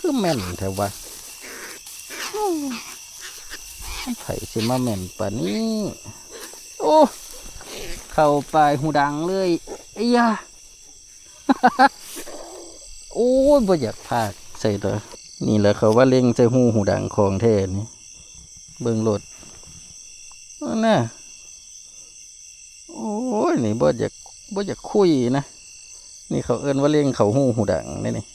ຄືແມ່ນແທ້ວະ ໃຜຊິມາແມ່ນປານນີ້ ໂອ້ ເຂົ້າປາຍຫູດັງເລີຍ ອາຢາ ໂອ້ຍ ບໍ່ຢາກພາກໃສ່ເດີ້ ນີ້ແຫຼະເຂົາວ່າເລັງໃສ່ຮູຫູດັງຂອງແທ້ນີ້ ເບິ່ງໂລດ ນັ້ນນະ ໂອ້ຍ ນີ້ບໍ່ຢາກ ບໍ່ຢາກຄຸຍນະ ນີ້ເຂົາເອີ້ນວ່າເລັງເຂົ້າຮູຫູດັງເດ້ນີ້